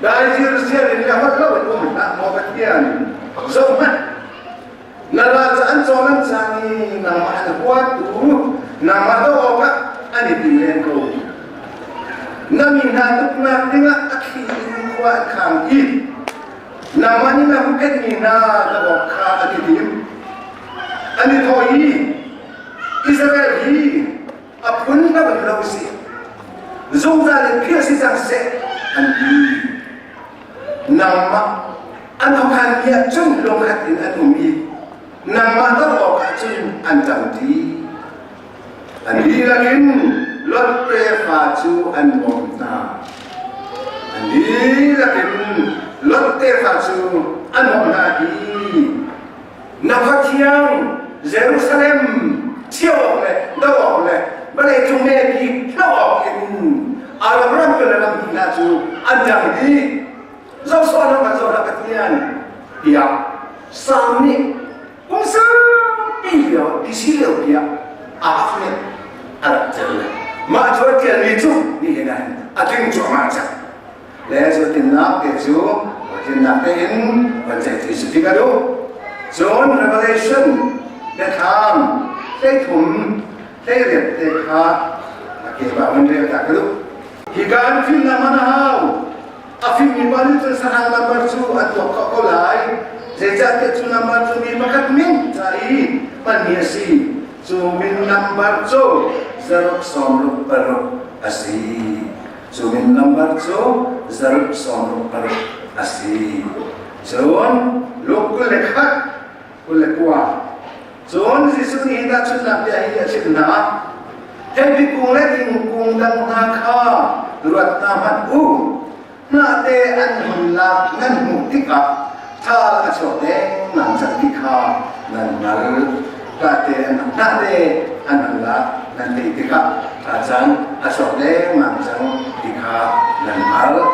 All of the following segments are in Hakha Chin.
Dai zirziar in le holh loin um hlah maw Pathian. Zohhmanh, na ral cu an cawn an cang i nangmah an huatu, nangmah doh awkah an i tim len ko. Na mi hna tuknak dingah a thli in khua an khang i nangmah nih na huhphenhmi hna doh awk kha an i tim. An i thawh i Israel hi a phun lo in lo si zungzal in philh si cang seh an ti. Nangmah an hokhan mi ah cun lungkhat in an um i nangmah doh awkah cun an ṭangṭi. An dihlak in Lot tefa cu an bawmh hna. An dihlak in Lot tefa cu an bawmh hna i na khua thiang Jerusalem ṭhio awk le doh awk le vawleicung ngepi hloh awk in Arab ram le ram hna cu an ṭang dih. Zoh sawh hlah kan zoh hlah Pathian tiah Salm nih kum saupi lio BC lio tiah Ahab nih a rak ṭial le mah cu a ṭialmi cu nihin ah hin a tling cuahmah cang. Le cu tinnak te cu tinnak tein van ceih ti si ti ka duh. Cun Revelation biathlam 13 18 te kha a ke ba van rel ta ka duh. Hika an fimnak man a hau. A fimmi pa nih cun sahrang number cu an tuak khawh ko lai. Zeicahtiah cu number cu mi pakhat min ca i hmanmi a si. Cu min number cu zaruk 66 a si. Cu min number cu zaruk 66 a si. Cun Luke 21 29. Cun Jesuh nih hi tahchunhnak bia hi a chimh hna. Theipi kung le thingkung dang hna kha ruat hna hmanh u. Hnahte an hun lak nan hmuh tikah ṭhal a chuak dengmang cang ti kha nan hngalh. Hnahte an hnahte an hun lak nan theih tikah ṭha cang a chuak dengmang cang ti kha nan hngalh.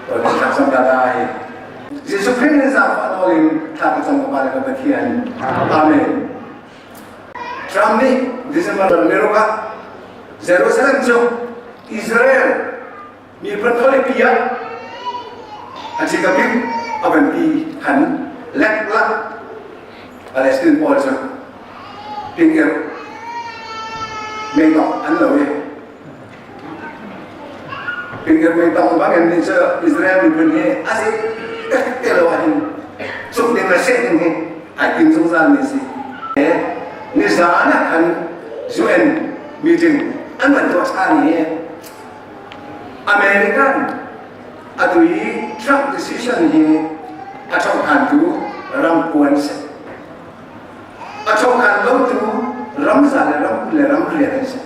Tawlrel thlacam ta lai. Jesuh Khrih nih zaangfah nawl in thla ka cam ka Pa le ka Pathian. Amen. Trump nih December niruk ah Jerusalem cu Israel miphun khualipi ah a chikapik a van ti han leklak Palestine pawl cu pingir meitok an lo i Pingir mei tong bang in nih cu Israel miphun hi a si te lo ahhin cuk ding le seh ding hi ai tim zungzal mi si. Nizaan ah khan UN meeting an van tuah ṭhan i American atu i Trump decision hi a ṭhokhantu ram kuan si. A ṭhokhan lotu ramza le ram le ram rian an si.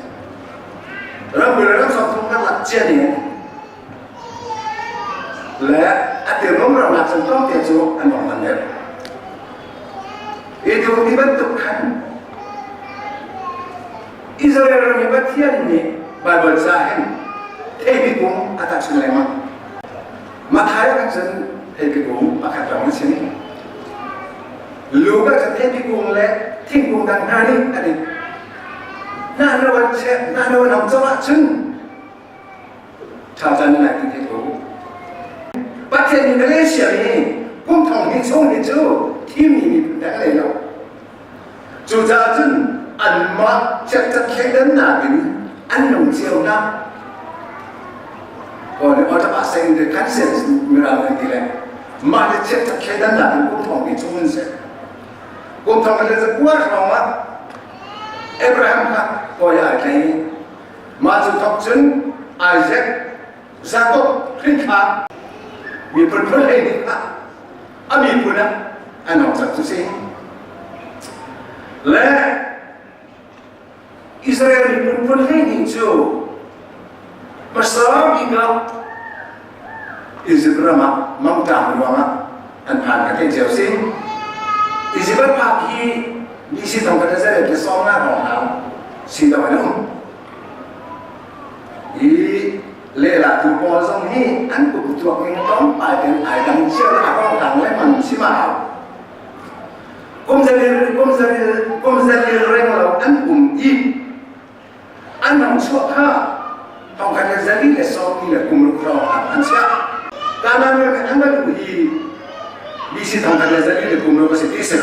Ram le ram sawm thum karlak cia ning le a ti rumro nak cun tlawmte cu an bawmh han deuh. Hi tu ti bantuk khan Israel ram i Pathian nih Baibal ca hin theipi kung a tahchun lengmang. Matthai ah cun theipi kung pakhat lawng a chim. Luka cun theipi kung le thingkung dang hna nih an i na lo an cheh na lo an hong co ahcun ṭha caan lai ti thei ko. Pathian nih Malaysia mi kum thong hnih chung hi cu thimmi miphun dang lei lo. Cucaah cun anmah chiatcat thleidannak in an nung cio hna. Kawl nih awṭap ah seng de khan sen mirang an ti le mah le chiatcat thleidannak in kum thong hnih chung an si. Kum thong le zakua hrawng ah Abraham kha kawi ai tlai i mah cu thawk cun Isaac, Jacob hrinthla miphun phun hlei nih kha a miphun ah an hong cang cu si. Le Israel miphun phun hlei nih cu hmasa bik ah Izipt ram ah mangṭam ruangah an phan ka theih cio si. Izipt an phak hi BC thong khat le zalet le sawm nga hrawng hau si dawh an um. Hi lehlatu pawl zong hi an kum tuak ning tlawmpal in ai dang cio a rongtang lengmang si ma hau. Kum zaril kum zaril kum zaril reng lo an um i an ram chuah kha thongkhat le zali le sawm ti le kum ruk hrawng ah an chiah. Kanaan ram in an va luh hi BC 1430 a si ti si.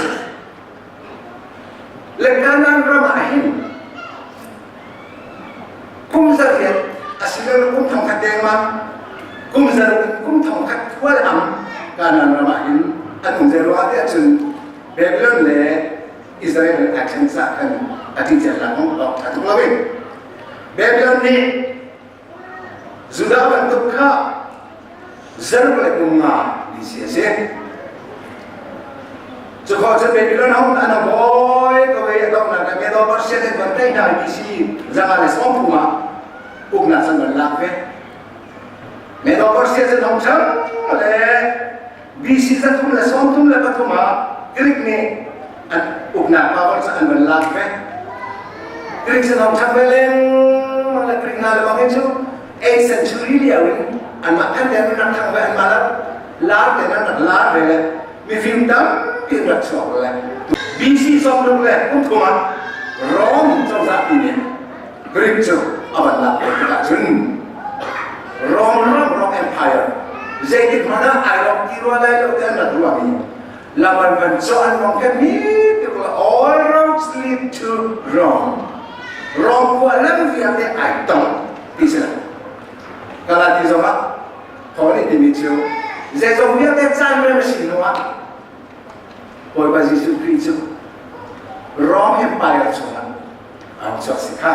Le Kanaan ram ah hin kum zarriat asilole kum thongkhat dengmang kum zaruk in kum thongkhat thual am Kanaan ram ah hin an um zei ruangah tiah cun Babylon le Israel ai ṭhen caah khan a ṭicer lang awk ṭha tuk lo in Babylon nih Judah bantuk kha zaruk le kum nga BC a si. Cu khawh cun Babylon hong an bawi ko i a donghnak ah Medo Persia nih van tei hna BC 190 ah uknak cun van lak ve. Medo Persia cun hong cang le BC 333 ah Greek nih an uknak power cu an van lak ve. Greek cu hong ṭhang ve lengmang le Greek hna le bang cu 8th century lio in anmah khan te an rak ṭhang ve anmah lar lar te an rak lar ve le mifim tampi an rak chuak le BC 60 le kum thum ah Rome cozah ti nih Greek cu a van lak ve tikah cun Rome ram Rome Empire zeitik hmanh ah ai rawk ti rua lai lo ti an rak ruah i lam an van cawh an rong khan mi tuk all roads lead to Rome. Rome khua lam vialte ai tong ti si kala ti zong ah Paul nih timi cu zeizong vialte caan rem a si hnu ah Bawipa Jesuh Khrih cu Rome Empire chungah an chuak si kha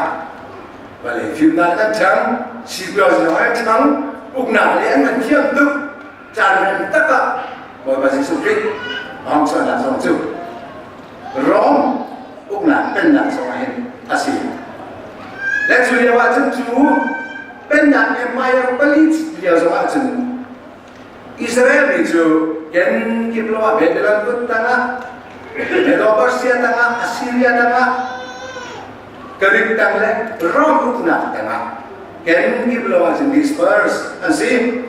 vale fimnak an ṭhang sipuazi zong an ṭhang uknak le an kan thiam tuk caan rem tak ah Bawipa Jesuh Khrih hong chuahnak zong cu Rome uknak pennak zong ah hin a si. Le cu lio ah cun cu pennak empire pali lio zong ah cun Israel mi cu kenkip lo ah Babylon kut tangah Medo-Persia tangah Assyria tangah Greek tang le Rome uknak tangah kenkip lo ah cun disperse an si.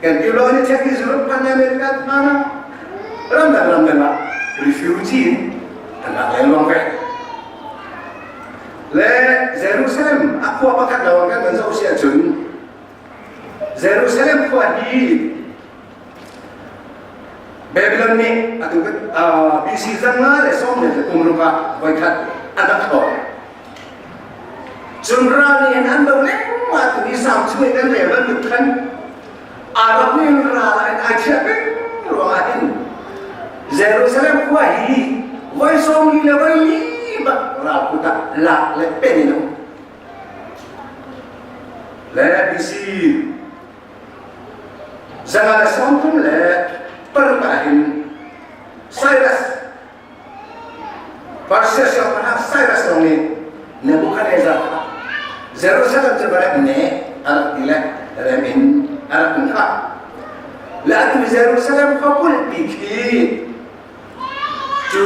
Kenkip lo nih Turkey Europe pan America hmana ramdang ramdang ah refugee in an rak lengluang ve. Le Jerusalem a khua pakhat lo kan kan zoh si ahcun Jerusalem khua hi Babylon nih atu BC 596 ah voikhat an rak thawk. Cun ral nih hin an do lengmang tu hi sang chung in kan rel bantuk khan Arab nih ral ah in ai chiah peng ruangah hin Jerusalem khua hi voi sawm li le voi li bak ral kut ah lak le pen in a um. Le BC 136 ah hin Cyrus Persia siangpahrang Cyrus zong nih Nebuchadnezzar kha Jerusalem cu va rem ne a rak ti le rem in a rak um kha. Le atu Jerusalem khua pulpi khi Cu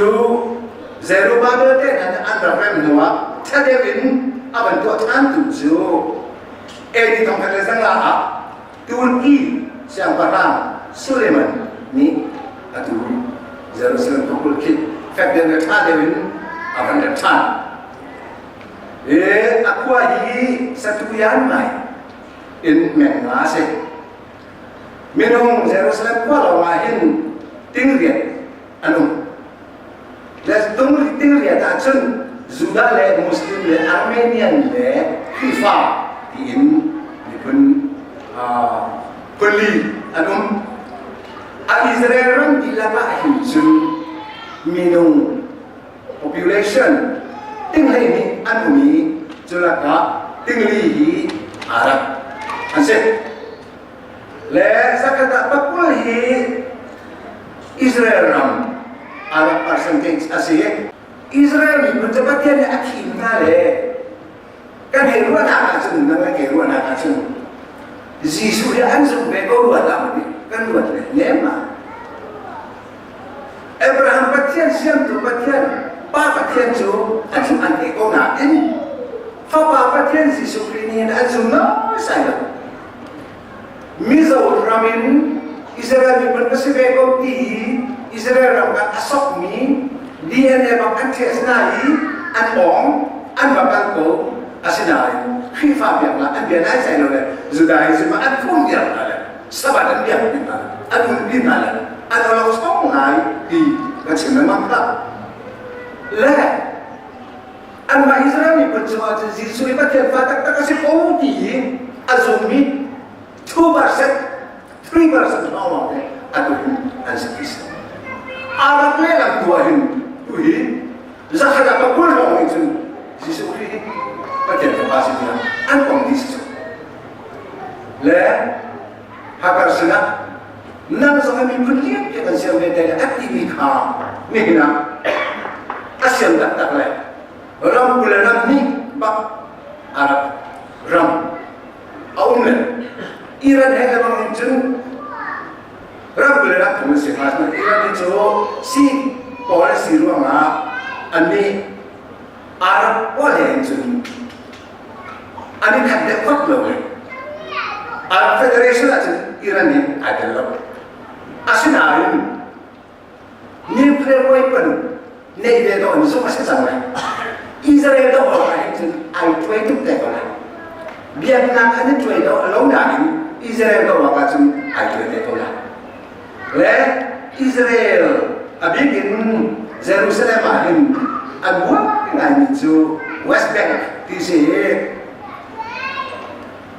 Zerubbabel te hna nih an rak rem hnuah ṭha deuh in a van tuah ṭhantu cu AD 1500 ah Turki siangpahrang Suleiman nih atu Jerusalem khuakulh khi fek deuh le ṭha deuh in a van remh ṭhan. E, a khua hi satuyan ngai in meng nga a si. Minung Jerusalem khua lawng ah hin tingriat an um. Le tingriat ah cun Judah le Muslim le Armenian le Khrihfa tiin miphun phunli an um. A Israel ram dihlak ah hin cun minung population tinghlei nih an um i culakah tingli hi Arab an si. Le zakhat ah pakul hi Israel ram Arab percentage a si. Israel miphun cu Pathian nih a thim hna le kan hei ruahnak ahcun nang le kei ruahnak ahcun Jesuh hi an zumh ve ko rua dah kan ruat le nem ah Abraham Pathian siamtu Pathian Pa Pathian cu an zum an theih ko nain Fapa Pathian Jesuh Khrih nih an zum naisai lo. Mizoram in Israel miphun ka si ve ko ti i Israel ram ah a sokmi DNA bak an test hna i an awng an va kal ko asinain Khrihfa biaknak an bia naisai lo le Judaism ah an phung diam hna le. Sabbath an biak pi hna, an umpi hna le an awlokchong ngai ti ka chim lengmang kha. Le anmah Israel miphun chungah cun Jesuh hi Pathian fa taktak a si ko ti i a zummi 2%, 3% lawng te atu hin an si ti si. Arab lehlam tu ah hin tu hi zakhat ah pakul lawng nih cun Jesuh Khrih hi Pathian fapa si tiah an pom dih si cu. Le Hagar sinah nang zong hi miphun lian kan siam ve te le a timi kha nihin ah a siam taktak le ram kul le ram hnih bak Arab ram a um le Iran he lebang in cun ram kul le ram thum an si hnga. Iran hi cu si pawl a si ruangah annih Arab pawl he in cun an i khat deuh bak lo i Arab Federation ahcun Iran nih ai tel lo. Asinain nuclear weapon neih ve dawh in zumh a si cang lai. Israel doh awk ah hin cun ai tuai tuk te ko lai. Biaknak an i tuai lo nain Israel doh awk ahcun ai tuai te ko lai. Le Israel a bik in Jerusalem ah hin an buai ngaimi cu West Bank ti si hi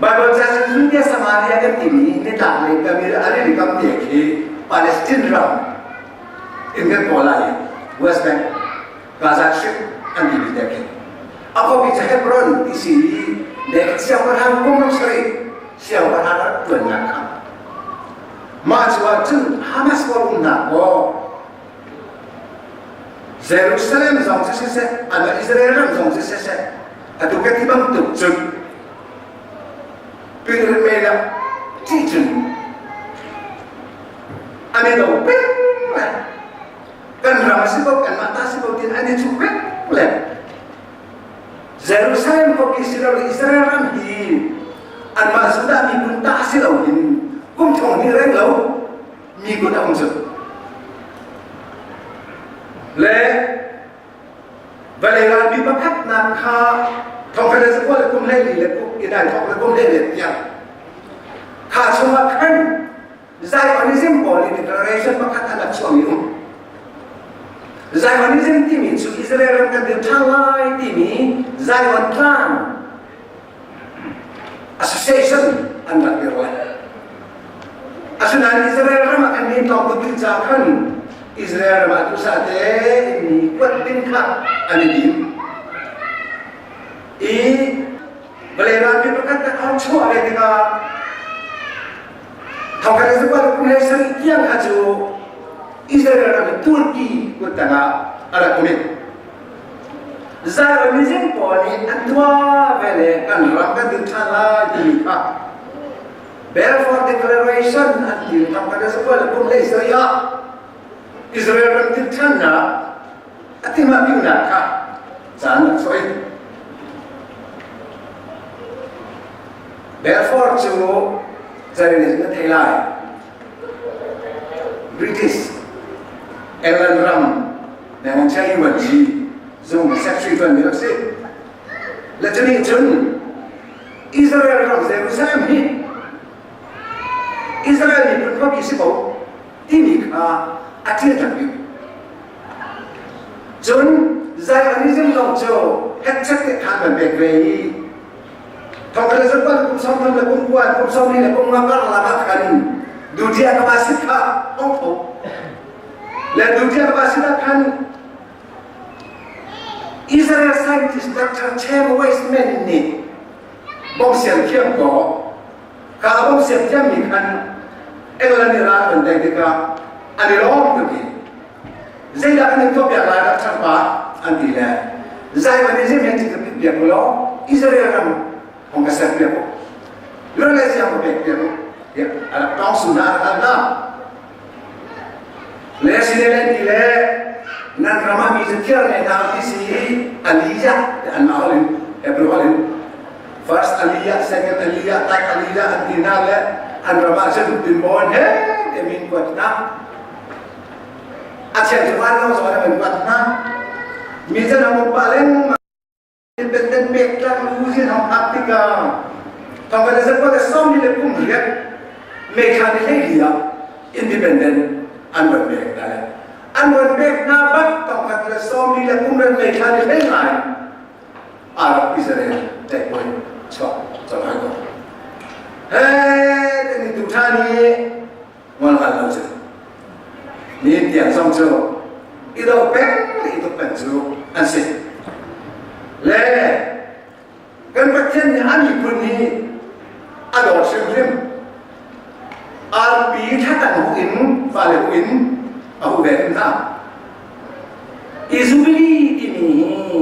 Bible ca cun Judea Samaria kan timi nitlak lei kam i a rili kam te khi Palestine ram in kan kawl lai i West Bank Gaza Strip an timi te khi a khuapi cu Hebron ti si i David siangpahrang kum ruk sarih siangpahrang rak ṭuannak kha mah cu ah cun Hamas pawl umnak maw Jerusalem zong cu siseh anmah Israel ram zong cu siseh atu ka ti bantuk cun Pyramid ah ṭih cun an i do peng le kan ram a si ko kanmah ta si ko tiin an i cuh peng le Jerusalem khuapi si lo Israel ram hi anmah Judah miphun ta si loin kum thong hnih reng lo mi kut a um cu. Le vawlei ralpi pakhatnak kha thongkhat le zakua le kum 14 le kum in ai thawk le kum 14 tiang kha chungah khan Zionism pawl nih declaration pakhat an rak chuahmi um. Zionism timi cu Israel ram kan dir ṭhan lai timi Zion Tlang Association an rak dir lai. Asinain Israel ram ah kan ni tlawm tuk ding caah khan Israel ram ah duhsah tein mi kuat ding kha an i tim. I vawlei ralpi pakhat na hong chuah ve tikah thongkhat le zakua le kum hlei sarih tiang kha cu Israel ram i Turkey kut tangah a rak um i Zionism pawl nih an tuah ve le kan ram kan dir ṭhan lai timi kha Balfour Declaration an ti thongkhat le zakua le kum hlei sarih ah Israel ram dir ṭhannak a timah pinak kha caan rak chuah i Balfour cu Zionism na thei lai. British England ram Nangchai Yuanji zung secretary tuan mi rak si. Le cunih cun Israel ram Jerusalem hi Israel miphun khuapi si ko timi kha a ṭial tak bik. Cun Zionism zong cu hetchet te khan kan pek ve i thongkhat le zakua kum 30 le kum kua kum 40 le kum nga karlak ah khan dutia ka ba sit kha ong tho le dutia ka ba sit ah khan Israel scientist Dr. Chaim Weizmann nih bom siam thiam ko Ka bom siam thiammi khan England nih ral an tei tikah an i lawm tuk i zeidah kan in tuahpiak lai rak ṭhang pa an ti le Zionism he ti ka piak u law Israel ram hong ka ser piak u lung le siang ka pek piak u tiah a rak tawng sun hna a rak hal hna. Le sine le ti le nan ram ah mi cu thiar ngei hna ti si Aliyah an mah holh in Hebrew holh in first Aliyah second Aliyah third Aliyah an ti hna le an ram ah cun tinbawn he te min kuat hna a cheu cu van lawng zong an kuat hna mi cu an um pah lengmang Independent pek tlang lu zin hong hak tikah thong le zakua le sawm ni le kum riat. May thla ni 14 ah independent an ron pek hna le an ron pek hna bak tongkhat le sawmli le kum ren May thla ni 15 Arab Israel tlaihpoi chuak cang hai ko. He tani tu tha ni ngol hal lo cu. Ni tiang zong cu i do peng i tuk peng cu an si. Le kan Pathian nih a miphun hi a dawt hrimhrim. Arpi thlatang hu in fale hu in a hu ve hrim hna. I Jubilee timi hi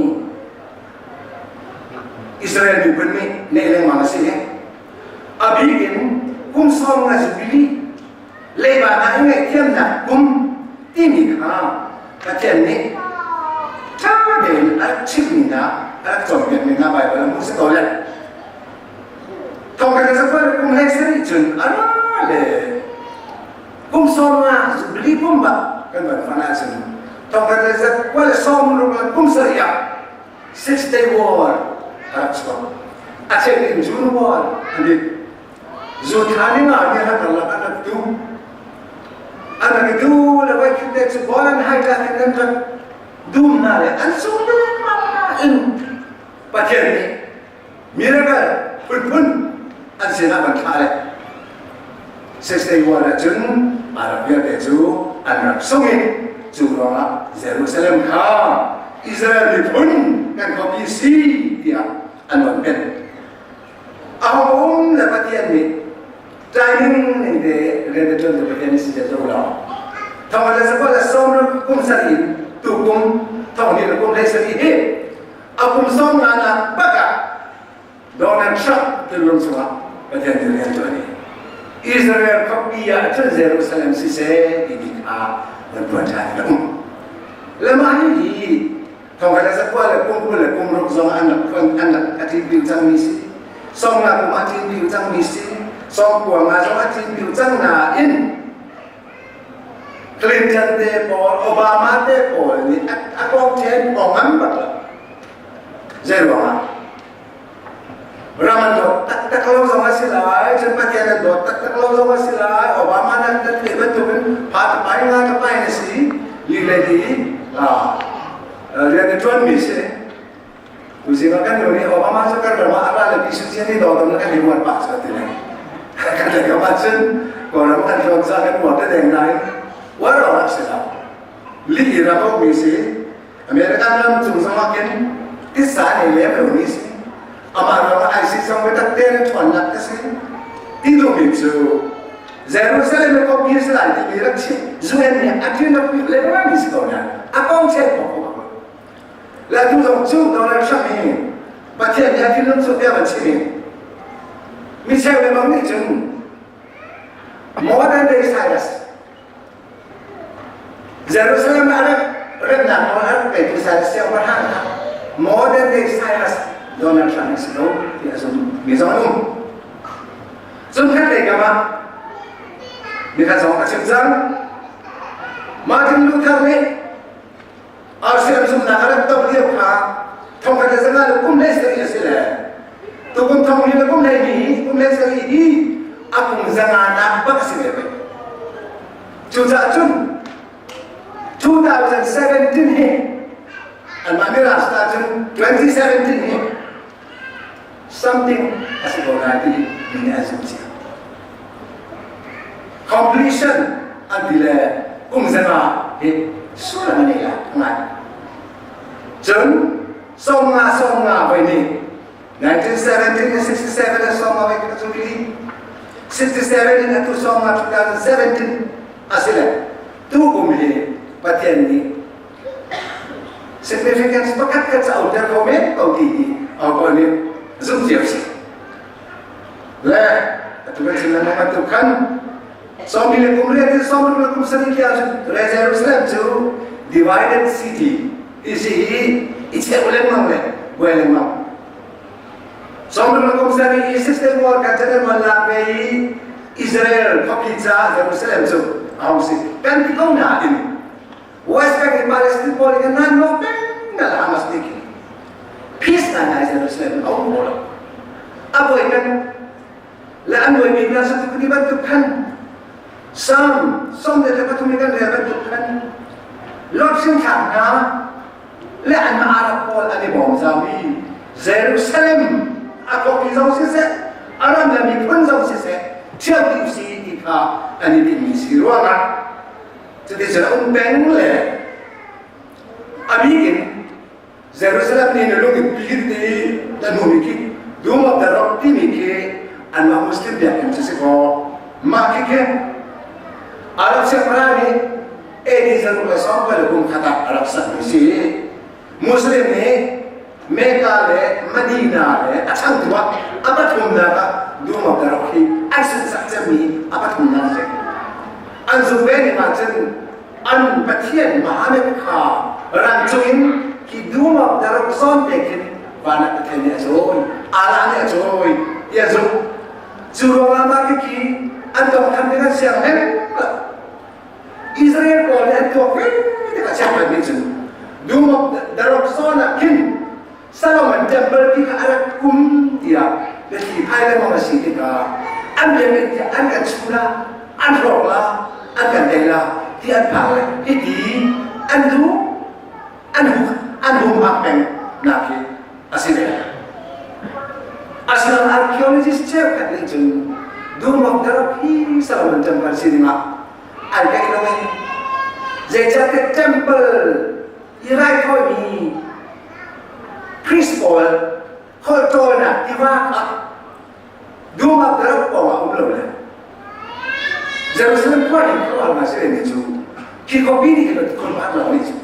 Israel miphun nih neih lengmang a si. A bik in kum sawm nga Jubilee leiba hna i ngaihthiamnak kum timi kha Pathian nih ṭha tein a rak chimhmi hna, a rak cawnpiakmi hna Baibal a hmuh si ko le. Thawngṭha zakual kum 17 cun a ra le kum sawm nga Jubilee kum bak kan van fan ahcun thawngṭha zakual sawm ruk le kum sarih ah Six Day War a rak chuak. A chek in June War an ti. Zu tha ni nga ni rak karlak an rak tu. An rak i du le voi khat te cu ball an hai tla in an rak dum hna le an sung lengmang in Pathian nih miracle phunphun an sinah kan thlah le Six Day War ahcun Arab vialte cu an rak sung i cu ruangah Jerusalem kha Israel miphun kan khuapi si tiah an von pen. A hung um le Pathian nih timing ning te rian a ṭuan tu Pathian nih si te lo lo. Thong le zakua le sawm kum sarih in tu kum thong hnih le kum hlei sarih hi a kum sawm nga nak bak ah Donald Trump thinlung chungah Pathian nih rian ṭuan i Israel khuapi ah cun Jerusalem siseh timi kha van ṭuan ṭhan in a um. Le mah hi thongkhat le zakua le kum 20 le kum ruk zong an rak phuan an rak a ṭin piu cangmi si. Sawmnga kum a ṭin piu cangmi si. Sawmkua nga zong a ṭin piu cang nain Clinton te pawl, Obama te pawl nih a kong ṭhen kong ngam bak lo. Zei ruangah? Ram an dawt taktak lo zong a si lai, cun Pathian an dawt taktak lo zong a si lai, Obama nan nan theih bantukin pha ka pai nga ka pai na si, li le li rian a ṭuanmi si. Tuzing ah kan nu nih Obama cu kan ram ah a ra le pi sucian i dawdom kan i uar pah cu a ti le. Kan le kam ahcun Kawlram kan tlawn ca kan uar te deng nain uar awk a si lo. Li i ram ukmi si, American ram cung zong ah khin titsa nei lem lomi si. Amah ruangah ISIS zong biatak tein a ṭhawnnak a si. Ti duhmi cu Jerusalem le khuapi a si lai timi rak chim UN nih a ṭin rak pek lengmangmi si ko nain a kong chek khawh khawh bak lo. Le atu zong cu Donald Trump hi Pathian nih a thinlung chung bia van chim i mi cheu le bang nih cun modern day Cyrus Jerusalem ah rak remnak nawl a rak petu Cyrus siangpahrang kha modern day Cyrus Donald Trump a si ko ti a zum mi zong an um. Cun khat lei kam ah nikhat zong a chim cang. Martin Luther nih RCM zumhnak a rak doh lio kha thongkhat le zanga le kum hlei sarih a si le tukum thong li le kum hlei ni kum hlei sarih hi a kum zanga nak bak a si ve pei. Cucaah cun 2017 hi anmah mirang cun 2017 hi something a si ko lai ti mi nih an zumh cio. Completion an ti le kum zanga hi sullam a nei lai ngai. Cun sawmnga sawmnga voi nih 1917 in 67 le sawmnga voi ka cu rili 67 in atu sawmnga 2017 a si le tu kum hi Pathian nih significance pakhat khat ca um ter ko men ko ti hi au ko nih zumh cio si. Le atu kan chim lengmang bantuk khan sawmli le kum riat in 60 le kum sarih tiang cun re Jerusalem cu divided city ti si hi i cheu lengmang le buai lengmang. 60 le kum sarih i Six War kan chan an lak ve i Israel khuapi caah Jerusalem cu a hung si. Kan ti ko nain West Bank in Palestine pawl in nan nok peng na Hamas nih khin peace ngai ngai Jerusalem a um ko lo. A buai peng. Le an buaimi hna cu ti bantuk khan Salm 73 i kan rel bantuk khan Lot hrinthlak hna le anmah Arab pawl an i bawm zau i Jerusalem a khuapi zong siseh a ram le miphun zong siseh ṭhial dih usih ti kha an i tinhmi si ruangah cuticun a um peng le a bik in Jerusalem nih na lung in pir ti na hmumi khi Dome of the Rock timi khi anmah Muslim biakinn cu si kaw mah khi khi Arab siangpahrang nih AD 190 kum khat ah a rak sakmi si. Muslim nih Mecca le Medina le a changtu ah a pathumnak ah Dome of the Rock hi an sunsak cemmi a pathumnak a si. An zumh ve ning ahcun an pathian Muhammad kha rangcung in hi dum ah daruk zawn te khin van ah Pathian nih a cawi Allah nih a cawi ti a zumh. Cu ruangah mah khikhi an tawngtham ding an siang hleng lo. Israel pawl nih an tuak ve tikah cheukhat nih cun dum of daruk zawn ah khin Solomon temple ti kha a rak um tiah biathli phai lengmang a si tikah an biakinn khi an kan chuh la, an hrawk la, an kan tei la ti an phang le hiti an duh an huk an humhak peng nak hi a si ve. Asinain archaeologist cheukhat nih cun Dum the Rock hi Solomon temple si dingah an kaih lo i zeicahtiah temple i raithawimi priest pawl holh ṭawlnak tiva kha dum ah rak pawng ah um lo le Jerusalem khua in khuaruahhar ngai si mi cu khi khuapi nih khin khuaruahhar lo nih cu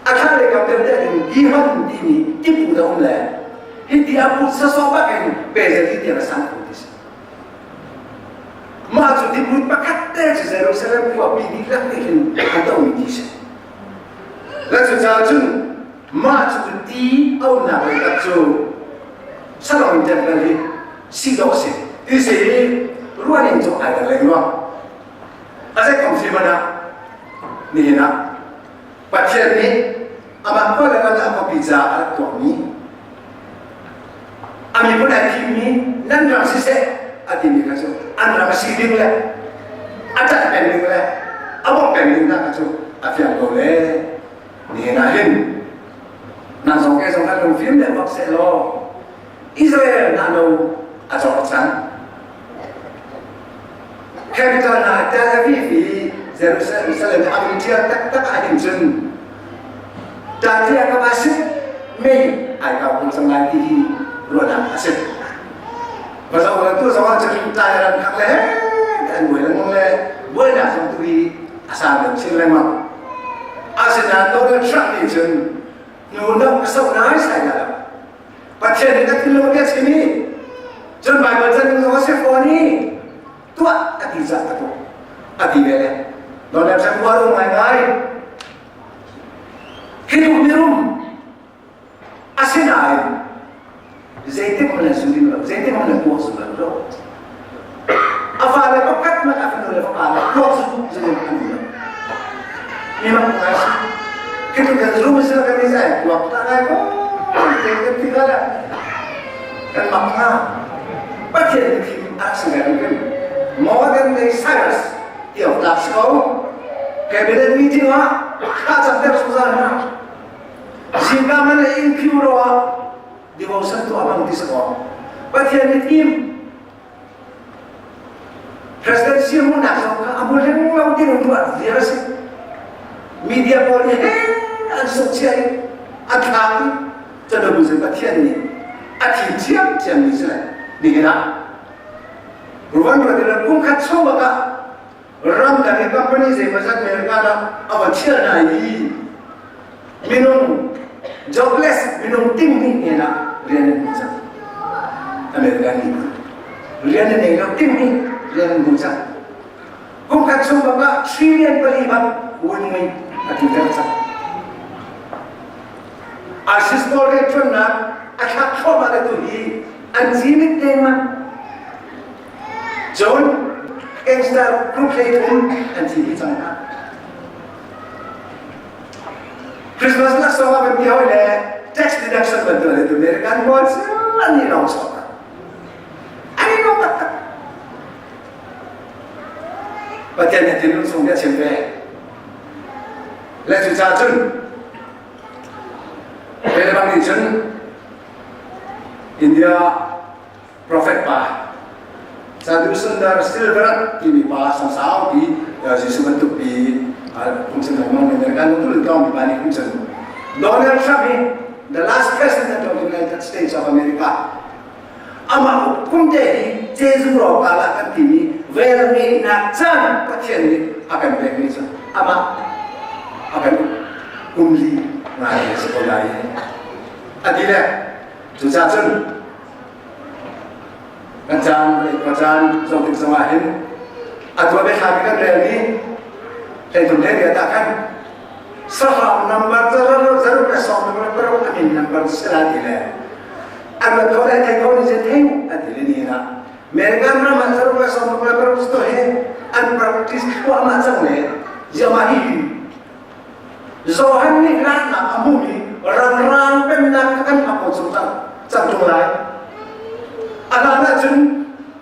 a thlanglei kam deuh deuh in Gihon timi tipu da um le hi ti a put sasawh bak in pezali tiang a sang kho ti si. Mah cu tiput pakhat te cu Jerusalem khuapi dihlak nih hin an tomi ti si. Le cucaah cun mah cu ti a umnak lei tak cu Salon temple hi si dawh a si. Ti si ruahning cu ai dang lengluang. A zei kong si hmanh ah nihin ah Pathian nih amah khua le ram le a khuapi caah a rak tuahmi a miphun ai thimmi nan ram siseh a timi kha cu an ram a si ding le a ṭanh peng ding le a bawmh peng ding hna kha cu a fiang ko le nihin ah hin nang zong ke zong kan lungfim le bak seh law Israel hna lo a cawk cang Capital hna Tel Aviv i Jerusalem a min ṭial taktak ahhin cun ṭaṭia kam ah sih mei ai kau ko cang lai ti hi ruahnak a si. Va zoh le tu zong ah cun tlai ram khak le an buai lengmang le buainak zong tu hi a sang deuh chin lengmang. Asinain Donald Trump nih cun hnu nok a soh nai sai la lo. Pathian nih ka thinlung a bia chim i cun Baibal can ning zong a si fawn i tuah a ti cah ka tuah a ti ve le Donald Trump uar um ngaingai hi tluk mirum asinain zeitik hmanh an su ding lo zeitik hmanh an kuak zu lo a fale pakhat hmanh a fanu le fapa le kuak zu zu an um lo mi mak ngai si khi tluk kan rum si kan i zai kuak ta ngai ko te kan ti la kan mak nga Pathian thim a si ngai kan modern day Cyrus ti awk tlak si ko cabinet meeting ah thla cam ter zungzal hna zingka man le in phiu ro ah devotion tuah bang ti si ko Pathian nih thim President siamunak zong kha a mu lengmang ti in ruah viar a si. Media pawl nih he an sungchia i a thlak i canobu cu Pathian nih a thim ṭhiamṭhiam mi si le nihin ah ruan ruat in kum khat chung bak ah ramdang i company zeimawzat America ah a va ṭhial hna i minung jobless minung ting nih hnen ah rian an hmu cang American miphun rian an ei lo ting nih rian an hmu cang kum khat chung bak ah trillion pali bak win-win a tlinter cang ISIS pawl rianṭuannak a thlak thluahmah le tu hi an cimit dengmang cun gangster group 13 an ci dih cang hna Christmas laksawng ah kan ti hawi le tax deduction bantuk le American pawl cu an nih lawng sawk. taktak. Pathian nih thinlung chung bia chim ve. Le cucaah cun Kei bang nih cun India prophet pa Sadhu Sundar Silverat timi pa sangsaupi Jesuh bantuk pi phungchim lengmang mi kan tu tawng mi pa nih phungchim Donald Trump hi the last president of the United States of America amah kum te hi Jesuh ro kala kan timi vel ngeihnak caan Pathian nih a kan pekmi cu amah a kan kum li ngai a si ko lai a ti le cucaah cun kan caan khua caan zong tik zongah hin a tuah biathla kan relmi hleitum le riat ah khan sahrang nambar zaruk le sawm le paruk a min nambar sila ti le an rat kho le thei kho ni se thei an ti le ni na American ram ah zaruk le sawm le paruk to he an practice thluahmah cang le ziama hi Johan nih laknak a hmuhmi rangrang pemnak kha kan hmak ko chung cang cang ṭung lai. A hlan ahcun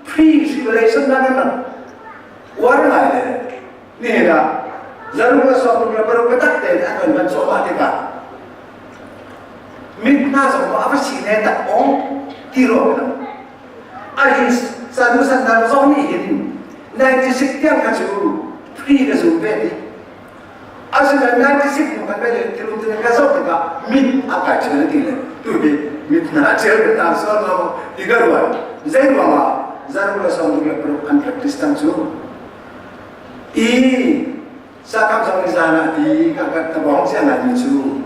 pre-tribulation na kan rak uar ngai le nihin ah zaruk le sawmruk le paruk biatak tein an kan van cuahmah tikah mit hna zong a va si ne tak aw ti ruang in a hi sanu sandar zong nih hin 96 tiang kha cu pre ka zum ve ti Asinain 96 hnu kan bel thil um ka zoh tikah mit a kai ṭhel ti le tu hi mit hna a cel na sual lo ti ka ruat. Zei ruangah zaruk le sawmruk le paruk an practice tang cu i sakam zong ni zan ah ti ka ka tabong cia ngai mi cu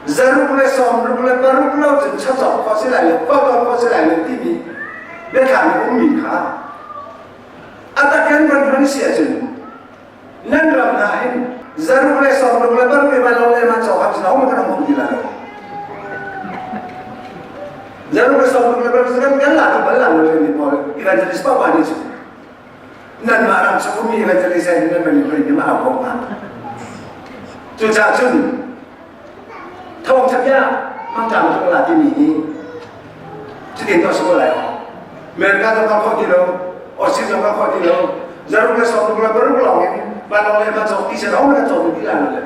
zaruk le sawmruk le paruk lo cun chachok kho si lai lo khual kho si lai lo timi biathlam a ummi kha a takin ran ran si ahcun Nan ram hna hin zaruk le sawmruk le paruk le vanlawng le man cawk ham hong kan hong ti lai lo. Zaruk le sawmruk le paruk kan kan la tu bal la lo mi pawl evangelist pa pa nih cu nan mah ram chung ummi evangelist ai nan man ni ni ma au ko hna. Cucaah cun thawngtha bia mangṭam tung la timi hi cutin tuah si ko lai America zong ka khawh ti lo Austin zong ka khawh ti lo zaruk le sawmruk le paruk lawng in vanlawng le va cawk ti sen hong ka cawk ti lai lo le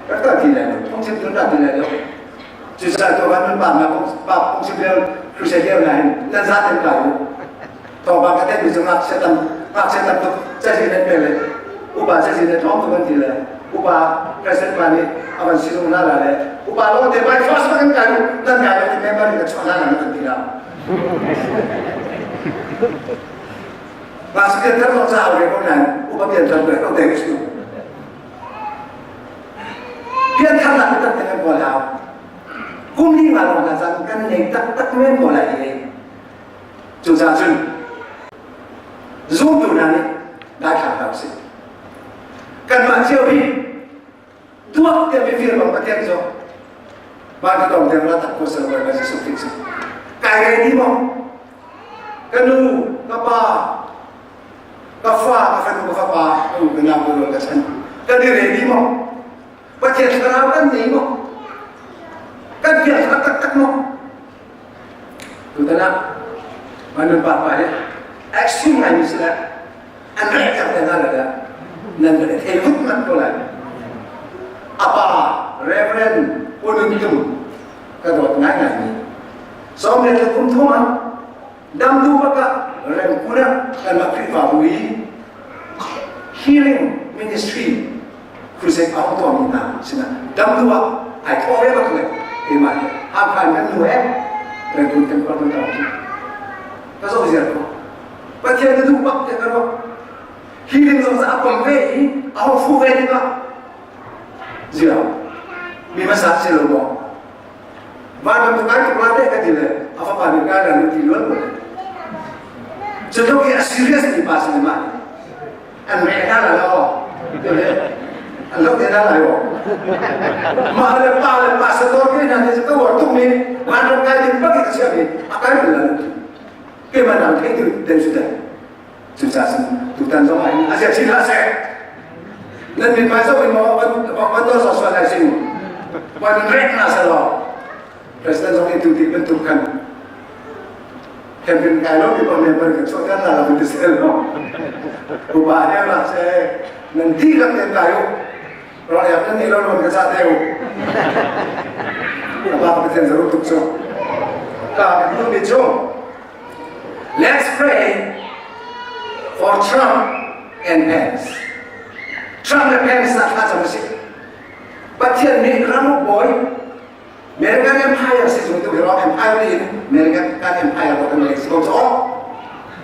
rak ta ti lai lo phungchim tun ta ti lai lo cucaah to van nun pa na pa phungchim leo crusade leo na hin nan za ten kai u thawngpang ka theihmi cu ngakchia tam ngakchia tam tuk cazin an pe le upa cazin a tlawm tuk an ti le upa president pa nih a van sinung hna la le upa lawng te by force kan kai u nan kai lo ti member in ka chuah hna la kan ti la Ngakchia pian thar lawng ca au ve ko nain upa pian thar ve ko te ka si pian thar nak tak te kan kawl hau kum li nga lawng hna cang kan nei taktak men ko lai hi Cucaah cun zumtu hna nih daithlang hna usih. Kanmah cio hi tuak tiah mifir bang Pathian cu van ka tong tiang la tak ko sel Bawipa Jesuh Khrih cu. Kai ready maw? Ka nu, ka pa, ka fa, ka fanu, ka fapa, ka u, ka nau, ka rual, ka chan. Kan i ready maw? Pathian thlarau kan nei maw? Kan piangthar taktak maw? Tutan ah man pa pa hi action ngaimi si le an reh ter te hna le nan kan thei vut mat ko lai. A pa Reverend Punun Tum ka dawt ngai ngai mi sawm le kum thum ah damtu baka rem kuna kanmah Khrihfabu i healing ministry crusade a hong tuahmi hna sinah damtu ah ai thawh ve bak le keimah he Hakha in kan nu he rengkun kan kor kan tawng ka zoh ziar ko Pathian na duh bak te ka ruah healing zong a pom ve i a hong fu ve tikah zia mi hmasa si lo maw Vanram cu kai tuk la te ka ti le a fapa nih kai ran ti luan ko le. Cu tluk i a serious mi pa si ma an reh hna la lo an lo te hna lai o mah le pa le pa sator ke hna ne ka war tuk mi vanram kai ding bak i ka chia mi a kai bal la ke ma nang thei tu den su den cucaah cun tutan zong ah hin a sia chin hlah seh nan min hmai zoh in maw van tuah sawsawh lai sing van rek hna seh law president zong nih tu ti bantuk khan. Camping kai lo mi pa member kan chuah kan la lo ti sel no. Upa he ra se nan di lak ten kai u. Ra ya nan ni lo lon ka cha te u. Apa ka ten zaru tuk chu. Ka ka mi chu. Let's pray for Trump and Pence. Trump le Pence na thla cam si. Pathian nih ram bawi American Empire si tu tu hi Empire nih American kan Empire ko kan lei si ko cho.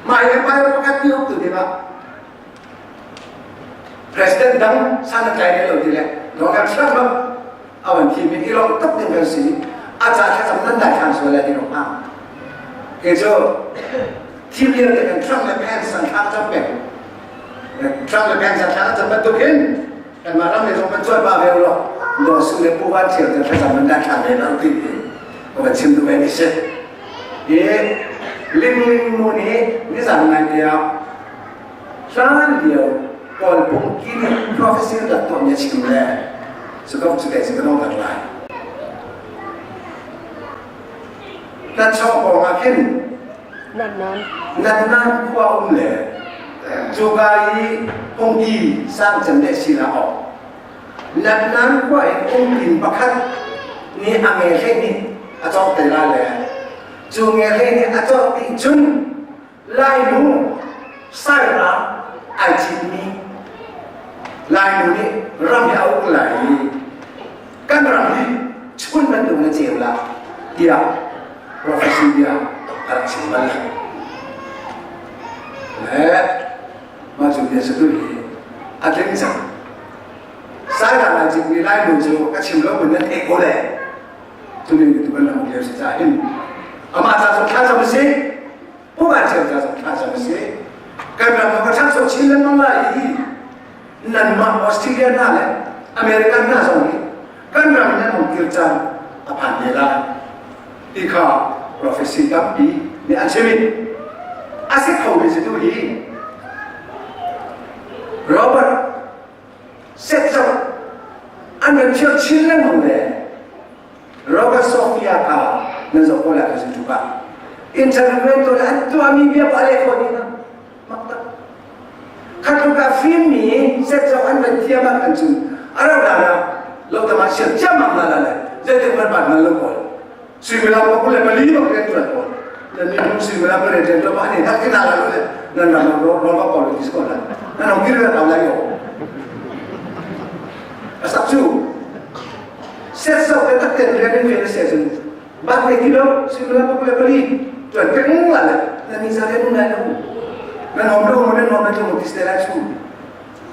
Mah Empire pakhat ni uk tu ti ma President dang san a tlai lo ti le Donald Trump bang awan thi mi ilong tak ding kan si a ca thlacam nan dai thlan sual lai ti rong ha. Ke cu thim lio te kan Trump le Pence san thla cam pek. Trump le Pence san thla cam bantuk hin Kanmah ram le zong kan cuan pah ve ulaw Daw Su le Pu Van Ṭhial cu thlacam an dah thla ve lo ti hi ka van chim duh ve mi si. Hi Ling Ling nu nih nizan ngai te ah hlan lio Kawl pungki nih prophecy rak tuahmi a chim le cu ka cu te cu ka nongter lai. Hlatchawk pawng ah khin Natnan khua um le cuka i pungki sang cem le si la awk. Natnan khua in ungpin pakhat nih a nge hlei nih a cawk te la le cu nge hlei nih a cawk dih cun Lainu sairang ai citmi Lainu nih ram hi a uk lai i kan ram hi chun bantuk na ceu la tiah prophecy bia a rak chim bal. Le mah cu bia cu tu hi a tling cang. Sairang ai citmi Lainu cu ka chim lo mun nan theih ko le tuni tu kan lam lio si ca hin amah ca zong thlacam a si Puan cio ca zong thlacam a si kan ram ka ṭhangcho chin lengmang lai i nanmah Australia hna le America hna zong nih kan ram nan hong kir caan a phan te lai ti kha prophecy tampi nih an chim i a si kho mi si tu hi Robert Setzoh an ran thiam chin lengmang le Robert Sophia kha nan zoh ko lai ka YouTube ah interview to le an tuahmi bia pa le kho ni na mak tak khatluk ah fimmi setzoh an ran thiam ah kan cun a rau dan ah lo tama siam ciammam la la le zeitik man bat man lo kawl suimilam pa 24 bak rian tuan kawl nan mi hung suimilam pa rian tuan ma ni hak ina la lo le nan ram ro ro ba kawl ti ko la nan hong kir la lai yo asak chu set so ke tak ten rian in rian se chun bat le kilo suimilam pa 24 tuan peng la le nan ni za rian nai lo nan hom lo nan hom na tung ti ste la chu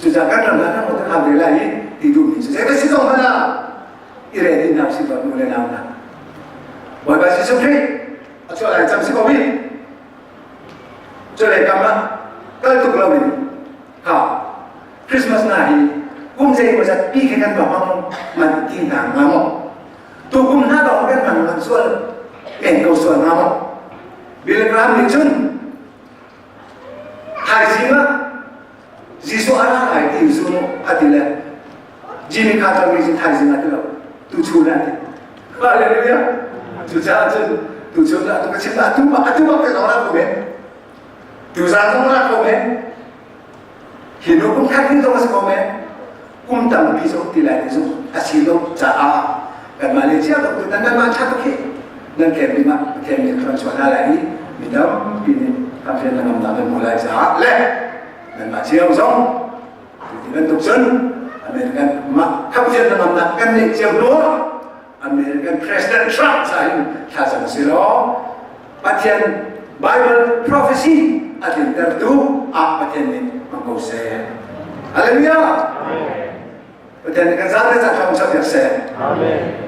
cu za kan ram la kan mo ta kham le lai ti du mi chu se ka si zong mana i re din nak si ba nu le nau na Bawipa Jesuh Khrih a chuah lai cam si ko mi cu le kam ah kal tuk lo in ha Christmas na hi kum zei maw zat pi khe kan ba hmang man ti hna nga maw tu kum hna dong kan hmang man sual men ko sual nga maw Bill Graham nih cun thaizing ah Jesuh a ra lai ti zum a ti le Jimmy Carter nih cun thaizing a ti lo tu chun a ti Hallelujah cucaah cun tu chun ah tu ka chim atu bak atu bak te zong ra ko men tu zan zong ra ko men hi nu kum khat hin zong a si ko men kum tampi zong ti lai ti zong a si lo caah kanmah le cia tuk nan nan mah ṭha tuk hi nan kem ding ah Pathian nih thluan chuah hna lai i mi tampi nih kan rian ngamnak nan hmuh lai caah le nanmah cio zong ti bantuk cun American mah khamhrian ngamnak kan neih cio hnu American President Trump ca in thlacam si law Pathian Bible prophecy a tlintertu ah Pathian nih hmang ko seh. Hallelujah! Pathian nih kan zate ca thawng chuah piak seh. Amen.